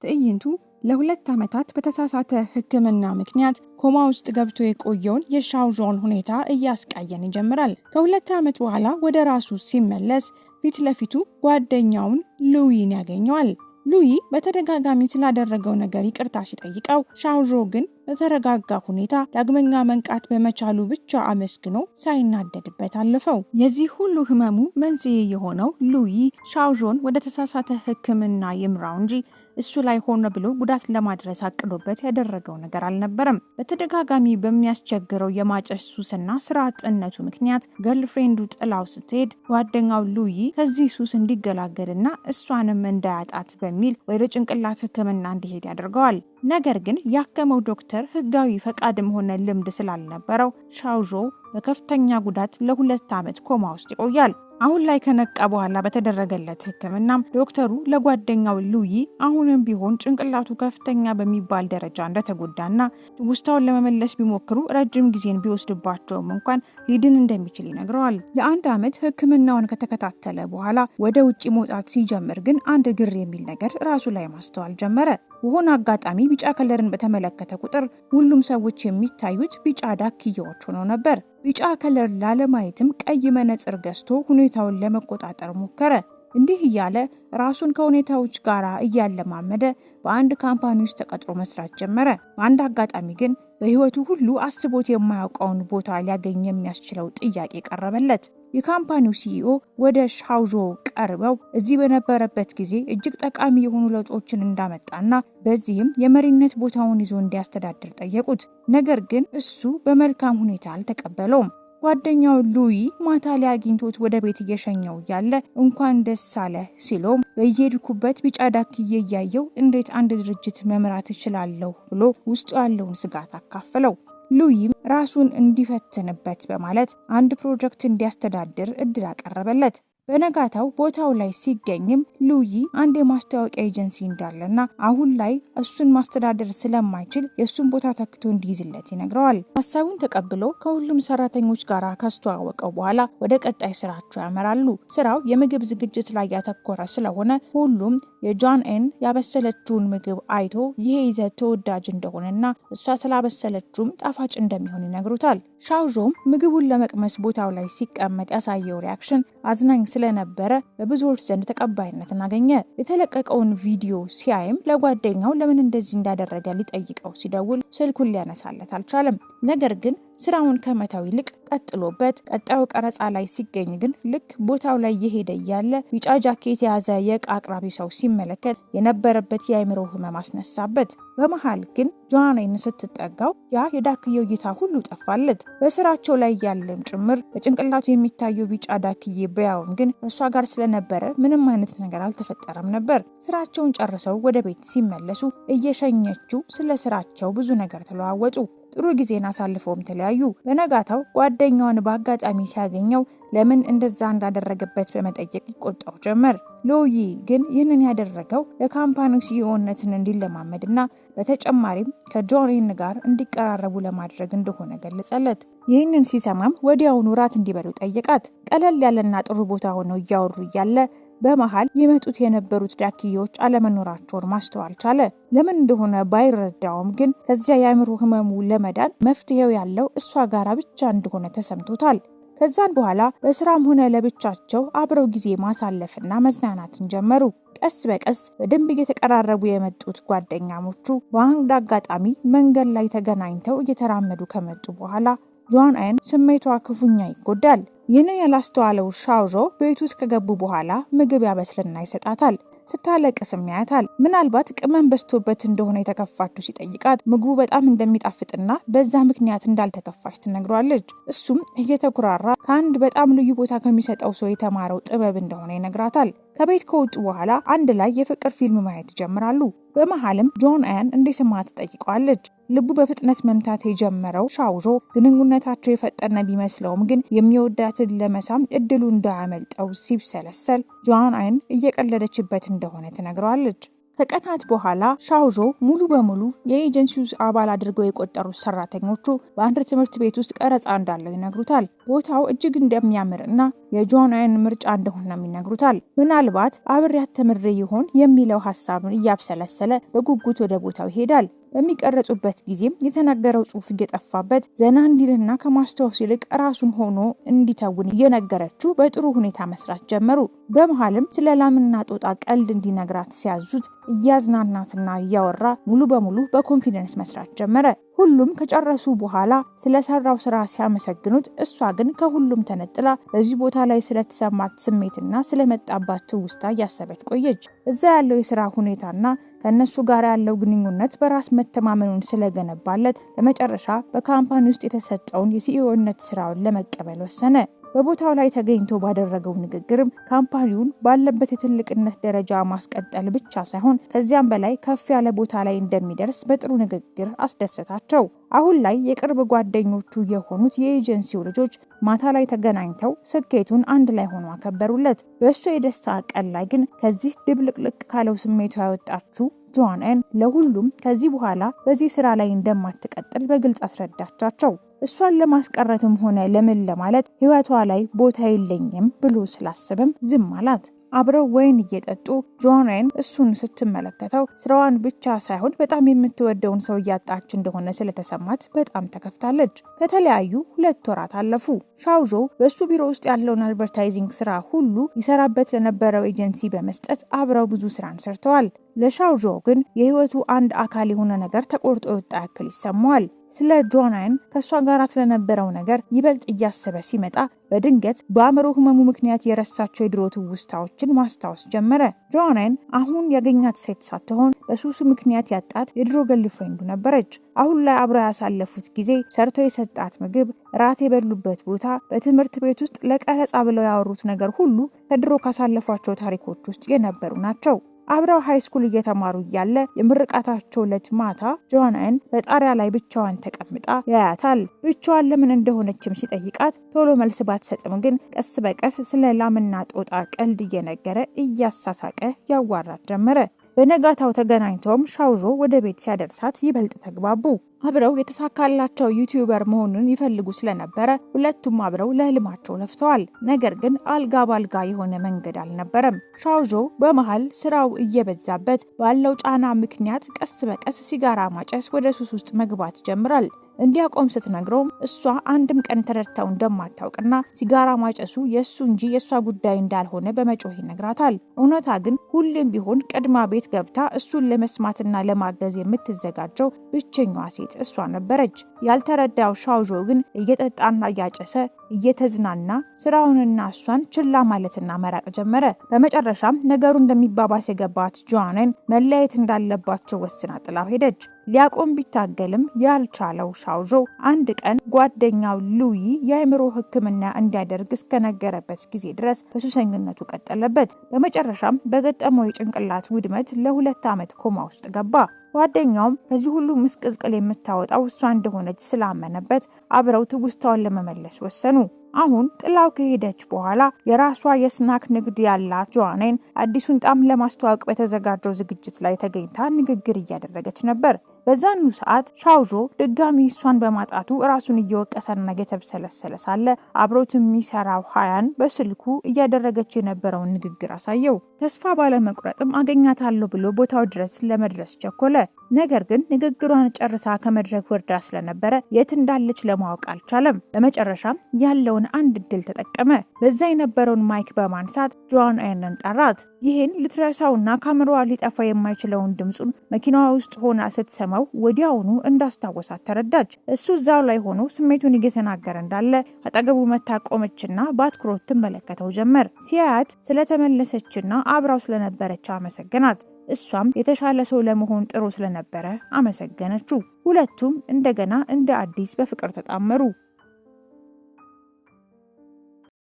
ትዕይንቱ ለ2 ዓመታት በተሳሳተ ሕክምና ምክንያት ኮማ ውስጥ ገብቶ የቆየውን የሻውዦን ሁኔታ እያስቃየን ይጀምራል። ከ2 ዓመት በኋላ ወደ ራሱ ሲመለስ ፊት ለፊቱ ጓደኛውን ሉዊን ያገኘዋል። ሉዊ በተደጋጋሚ ስላደረገው ነገር ይቅርታ ሲጠይቀው፣ ሻውዦ ግን በተረጋጋ ሁኔታ ዳግመኛ መንቃት በመቻሉ ብቻ አመስግኖ ሳይናደድበት አለፈው። የዚህ ሁሉ ህመሙ መንስኤ የሆነው ሉዊ ሻውዦን ወደ ተሳሳተ ሕክምና ይምራው እንጂ እሱ ላይ ሆነ ብሎ ጉዳት ለማድረስ አቅዶበት ያደረገው ነገር አልነበረም። በተደጋጋሚ በሚያስቸግረው የማጨስ ሱስና ስራ አጥነቱ ምክንያት girlfriend ኡ ጥላው ስትሄድ፣ ጓደኛው ሉይ ከዚህ ሱስ እንዲገላገልና እሷንም እንዳያጣት በሚል ወደ ጭንቅላት ሕክምና እንዲሄድ ያደርገዋል። ነገር ግን ያከመው ዶክተር ህጋዊ ፈቃድም ሆነ ልምድ ስላልነበረው ሻውዦ በከፍተኛ ጉዳት ለ2 ዓመት ኮማ ውስጥ ይቆያል። አሁን ላይ ከነቃ በኋላ በተደረገለት ሕክምናም ዶክተሩ ለጓደኛው ሉይ አሁንም ቢሆን ጭንቅላቱ ከፍተኛ በሚባል ደረጃ እንደተጎዳና ትውስታውን ለመመለስ ቢሞክሩ ረጅም ጊዜን ቢወስድባቸውም እንኳን ሊድን እንደሚችል ይነግረዋል። የ1 ዓመት ሕክምናውን ከተከታተለ በኋላ ወደ ውጭ መውጣት ሲጀምር ግን አንድ ግር የሚል ነገር ራሱ ላይ ማስተዋል ጀመረ። በሆነ አጋጣሚ ቢጫ color ን በተመለከተ ቁጥር ሁሉም ሰዎች የሚታዩት ቢጫ ዳክዬዎች ሆነው ነበር። ቢጫ color ላለማየትም ቀይ መነጽር ገዝቶ ሁኔታውን ለመቆጣጠር ሞከረ። እንዲህ እያለ ራሱን ከሁኔታዎች ጋር እያለማመደ በአንድ company ውስጥ ተቀጥሮ መስራት ጀመረ። በአንድ አጋጣሚ ግን በህይወቱ ሁሉ አስቦት የማያውቀውን ቦታ ሊያገኝ የሚያስችለው ጥያቄ ቀረበለት። የ company ው CEO ወደ ሻውዦ ቀርበው እዚህ በነበረበት ጊዜ እጅግ ጠቃሚ የሆኑ ለውጦችን እንዳመጣና በዚህም የመሪነት ቦታውን ይዞ እንዲያስተዳድር ጠየቁት። ነገር ግን እሱ በመልካም ሁኔታ አልተቀበለውም። ጓደኛው ሉዊ ማታ ላይ አግኝቶት ወደ ቤት እየሸኘው እያለ እንኳን ደስ አለህ ሲለውም፣ በየሄድኩበት ቢጫ ዳክዬ እያየው እንዴት አንድ ድርጅት መምራት እችላለሁ ብሎ ውስጡ ያለውን ስጋት አካፈለው። ሉዊም ራሱን እንዲፈትንበት በማለት አንድ ፕሮጀክት እንዲያስተዳድር እድል አቀረበለት። በነጋታው ቦታው ላይ ሲገኝም ሉይ አንድ የማስታወቂያ ኤጀንሲ እንዳለና አሁን ላይ እሱን ማስተዳደር ስለማይችል የእሱን ቦታ ተክቶ እንዲይዝለት ይነግረዋል። ሀሳቡን ተቀብሎ ከሁሉም ሰራተኞች ጋር ካስተዋወቀው በኋላ ወደ ቀጣይ ስራቸው ያመራሉ። ስራው የምግብ ዝግጅት ላይ ያተኮረ ስለሆነ ሁሉም የጆን ኤን ያበሰለችውን ምግብ አይቶ ይሄ ይዘት ተወዳጅ እንደሆነና እሷ ስላበሰለችውም ጣፋጭ እንደሚሆን ይነግሩታል። ሻውዦም ምግቡን ለመቅመስ ቦታው ላይ ሲቀመጥ ያሳየው reaction አዝናኝ ስለነበረ በብዙዎች ዘንድ ተቀባይነትን አገኘ። የተለቀቀውን ቪዲዮ ሲያይም ለጓደኛው ለምን እንደዚህ እንዳደረገ ሊጠይቀው ሲደውል ስልኩን ሊያነሳለት አልቻለም። ነገር ግን ስራውን ከመተው ይልቅ ቀጥሎበት ቀጣዩ ቀረጻ ላይ ሲገኝ ግን ልክ ቦታው ላይ እየሄደ እያለ ቢጫ ጃኬት የያዘ የእቃ አቅራቢ ሰው ሲመለከት የነበረበት የአእምሮ ህመም አስነሳበት። በመሃል ግን ጆዋኔን ስትጠጋው ያ የዳክየው እይታ ሁሉ ጠፋለት። በስራቸው ላይ ያለም ጭምር በጭንቅላቱ የሚታየው ቢጫ ዳክዬ ቢያውም ግን እሷ ጋር ስለነበረ ምንም አይነት ነገር አልተፈጠረም ነበር። ስራቸውን ጨርሰው ወደ ቤት ሲመለሱ እየሸኘችው ስለ ስራቸው ብዙ ነገር ተለዋወጡ። ጥሩ ጊዜን አሳልፈውም ተለያዩ። በነጋታው ጓደኛውን በአጋጣሚ ሲያገኘው ለምን እንደዛ እንዳደረገበት በመጠየቅ ይቆጣው ጀመር። ሎይ ግን ይህንን ያደረገው ለ company ው CEO ነትን እንዲለማመድና በተጨማሪም ከጆኔን ጋር እንዲቀራረቡ ለማድረግ እንደሆነ ገለጸለት። ይህንን ሲሰማም ወዲያውኑ ራት እንዲበሉ ጠየቃት። ቀለል ያለና ጥሩ ቦታ ሆነው እያወሩ እያለ በመሃል ይመጡት የነበሩት ዳክዬዎች አለመኖራቸውን ማስተዋል ቻለ። ለምን እንደሆነ ባይረዳውም ግን ከዚያ የአእምሮ ህመሙ ለመዳን መፍትሄው ያለው እሷ ጋራ ብቻ እንደሆነ ተሰምቶታል። ከዛን በኋላ በስራም ሆነ ለብቻቸው አብረው ጊዜ ማሳለፍና መዝናናትን ጀመሩ። ቀስ በቀስ በደንብ እየተቀራረቡ የመጡት ጓደኛሞቹ በአንድ አጋጣሚ መንገድ ላይ ተገናኝተው እየተራመዱ ከመጡ በኋላ ጆን አይን ስሜቷ ክፉኛ ይጎዳል። ይህንን ያላስተዋለው ሻውዦ ቤት ውስጥ ከገቡ በኋላ ምግብ ያበስልና ይሰጣታል። ስታለቅስም ያያታል። ምናልባት ቅመም በዝቶበት እንደሆነ የተከፋችው ሲጠይቃት ምግቡ በጣም እንደሚጣፍጥና በዛ ምክንያት እንዳልተከፋች ትነግሯለች። እሱም እየተኩራራ ከአንድ በጣም ልዩ ቦታ ከሚሰጠው ሰው የተማረው ጥበብ እንደሆነ ይነግራታል። ከቤት ከወጡ በኋላ አንድ ላይ የፍቅር ፊልም ማየት ይጀምራሉ። በመሀልም ጆን አያን እንዲስማት ትጠይቀዋለች። ልቡ በፍጥነት መምታት የጀመረው ሻውዦ ግንኙነታቸው የፈጠነ ቢመስለውም ግን የሚወዳትን ለመሳም እድሉ እንዳያመልጠው ሲብሰለሰል ጆን አይን እየቀለደችበት እንደሆነ ትነግረዋለች። ከቀናት በኋላ ሻውዦ ሙሉ በሙሉ የኤጀንሲው አባል አድርገው የቆጠሩት ሰራተኞቹ በአንድ ትምህርት ቤት ውስጥ ቀረጻ እንዳለው ይነግሩታል። ቦታው እጅግ እንደሚያምር እና የጆናን ምርጫ እንደሆነም ይነግሩታል። ምናልባት አብሬያት ተምሬ ይሆን የሚለው ሀሳብን እያብሰለሰለ በጉጉት ወደ ቦታው ይሄዳል። በሚቀረጹበት ጊዜም የተናገረው ጽሑፍ እየጠፋበት ዘና እንዲልና ከማስታወስ ይልቅ ራሱን ሆኖ እንዲተውን እየነገረችው በጥሩ ሁኔታ መስራት ጀመሩ። በመሀልም ስለ ላምና ጦጣ ቀልድ እንዲነግራት ሲያዙት እያዝናናትና እያወራ ሙሉ በሙሉ በ confidence መስራት ጀመረ። ሁሉም ከጨረሱ በኋላ ስለሰራው ስራ ሲያመሰግኑት፣ እሷ ግን ከሁሉም ተነጥላ በዚህ ቦታ ላይ ስለተሰማት ስሜትና ስለመጣባት ትውስታ እያሰበች ቆየች። እዛ ያለው የስራ ሁኔታና ከእነሱ ጋር ያለው ግንኙነት በራስ መተማመኑን ስለገነባለት በመጨረሻ በ company ውስጥ የተሰጠውን የ CEO ነት ስራውን ለመቀበል ወሰነ። በቦታው ላይ ተገኝቶ ባደረገው ንግግርም company ውን ባለበት የትልቅነት ደረጃ ማስቀጠል ብቻ ሳይሆን ከዚያም በላይ ከፍ ያለ ቦታ ላይ እንደሚደርስ በጥሩ ንግግር አስደሰታቸው። አሁን ላይ የቅርብ ጓደኞቹ የሆኑት የኤጀንሲው ልጆች ማታ ላይ ተገናኝተው ስኬቱን አንድ ላይ ሆኖ አከበሩለት። በእሱ የደስታ ቀን ላይ ግን ከዚህ ድብልቅልቅ ካለው ስሜቱ ያወጣችው ጆአንን ለሁሉም ከዚህ በኋላ በዚህ ስራ ላይ እንደማትቀጥል በግልጽ አስረዳቻቸው። እሷን ለማስቀረትም ሆነ ለምን ለማለት ህይወቷ ላይ ቦታ የለኝም ብሎ ስላሰበም ዝም አላት። አብረው ወይን እየጠጡ ጆናን እሱን ስትመለከተው ስራዋን ብቻ ሳይሆን በጣም የምትወደውን ሰው እያጣች እንደሆነ ስለተሰማት በጣም ተከፍታለች። ከተለያዩ 2 ወራት አለፉ። ሻውዦ በእሱ ቢሮ ውስጥ ያለውን advertising ስራ ሁሉ ይሰራበት ለነበረው ኤጀንሲ በመስጠት አብረው ብዙ ስራን ሰርተዋል። ለሻውዦ ግን የህይወቱ አንድ አካል የሆነ ነገር ተቆርጦ የወጣ ያክል ይሰማዋል። ስለ ጆናን ከእሷ ጋር ስለነበረው ነገር ይበልጥ እያሰበ ሲመጣ በድንገት በአእምሮ ህመሙ ምክንያት የረሳቸው የድሮ ትውስታዎችን ማስታወስ ጀመረ። ጆናን አሁን ያገኛት ሴት ሳትሆን በሱሱ ምክንያት ያጣት የድሮ girlfriend ኡ ነበረች። አሁን ላይ አብረው ያሳለፉት ጊዜ፣ ሰርቶ የሰጣት ምግብ፣ ራት የበሉበት ቦታ፣ በትምህርት ቤት ውስጥ ለቀረጻ ብለው ያወሩት ነገር ሁሉ ከድሮ ካሳለፏቸው ታሪኮች ውስጥ የነበሩ ናቸው። አብረው high school እየተማሩ እያለ የምርቃታቸው ዕለት ማታ ጆናን በጣሪያ ላይ ብቻዋን ተቀምጣ ያያታል። ብቻዋን ለምን እንደሆነችም ሲጠይቃት ቶሎ መልስ ባትሰጥም ግን ቀስ በቀስ ስለ ላምና ጦጣ ቀልድ እየነገረ እያሳሳቀ ያዋራት ጀመረ። በነጋታው ተገናኝተውም ሻውዦ ወደ ቤት ሲያደርሳት ይበልጥ ተግባቡ። አብረው የተሳካላቸው YouTuber መሆኑን ይፈልጉ ስለነበረ ሁለቱም አብረው ለህልማቸው ለፍተዋል። ነገር ግን አልጋ ባልጋ የሆነ መንገድ አልነበረም። ሻውዦ በመሃል ስራው እየበዛበት ባለው ጫና ምክንያት ቀስ በቀስ ሲጋራ ማጨስ ወደ ሱስ ውስጥ መግባት ይጀምራል። እንዲያቆም ስትነግረውም እሷ አንድም ቀን ተረድታው እንደማታውቅና ሲጋራ ማጨሱ የእሱ እንጂ የእሷ ጉዳይ እንዳልሆነ በመጮህ ይነግራታል። እውነታ ግን ሁሌም ቢሆን ቀድማ ቤት ገብታ እሱን ለመስማትና ለማገዝ የምትዘጋጀው ብቸኛዋ ሴት እሷ ነበረች። ያልተረዳው ሻውዦ ግን እየጠጣና እያጨሰ እየተዝናና ስራውንና እሷን ችላ ማለትና መራቅ ጀመረ። በመጨረሻም ነገሩ እንደሚባባስ የገባት ጆአንን መለያየት እንዳለባቸው ወስና ጥላው ሄደች። ሊያቆም ቢታገልም ያልቻለው ሻውዦ አንድ ቀን ጓደኛው ሉዊ የአእምሮ ሕክምና እንዲያደርግ እስከነገረበት ጊዜ ድረስ በሱሰኝነቱ ቀጠለበት። በመጨረሻም በገጠመው የጭንቅላት ውድመት ለ2 ዓመት ኮማ ውስጥ ገባ። ጓደኛውም ከዚህ ሁሉ ምስቅልቅል የምታወጣው እሷ እንደሆነች ስላመነበት አብረው ትውስታውን ለመመለስ ወሰኑ። አሁን ጥላው ከሄደች በኋላ የራሷ የ snack ንግድ ያላት ጆአኔን አዲሱን ጣዕም ለማስተዋወቅ በተዘጋጀው ዝግጅት ላይ ተገኝታ ንግግር እያደረገች ነበር። በዛኑ ሰዓት ሻውዦ ድጋሚ እሷን በማጣቱ ራሱን እየወቀሰና እየተብሰለሰለ ሳለ አብሮት የሚሰራው ሀያን በስልኩ እያደረገች የነበረውን ንግግር አሳየው። ተስፋ ባለመቁረጥም አገኛታለሁ ብሎ ቦታው ድረስ ለመድረስ ቸኮለ። ነገር ግን ንግግሯን ጨርሳ ከመድረክ ወርዳ ስለነበረ የት እንዳለች ለማወቅ አልቻለም። በመጨረሻም ያለውን አንድ እድል ተጠቀመ። በዛ የነበረውን mic በማንሳት ጆአን አይንን ጠራት። ይህን ልትረሳውና ካሜራዋ ሊጠፋ የማይችለውን ድምፁን መኪናዋ ውስጥ ሆና ስትሰማው ወዲያውኑ እንዳስታወሳት ተረዳች። እሱ እዛው ላይ ሆኖ ስሜቱን እየተናገረ እንዳለ አጠገቡ መጥታ ቆመችና በአትኩሮት ትመለከተው ጀመር። ሲያያት ስለተመለሰችና አብራው ስለነበረች አመሰገናት። እሷም የተሻለ ሰው ለመሆን ጥሮ ስለነበረ አመሰገነችው። ሁለቱም እንደገና እንደ አዲስ በፍቅር ተጣመሩ።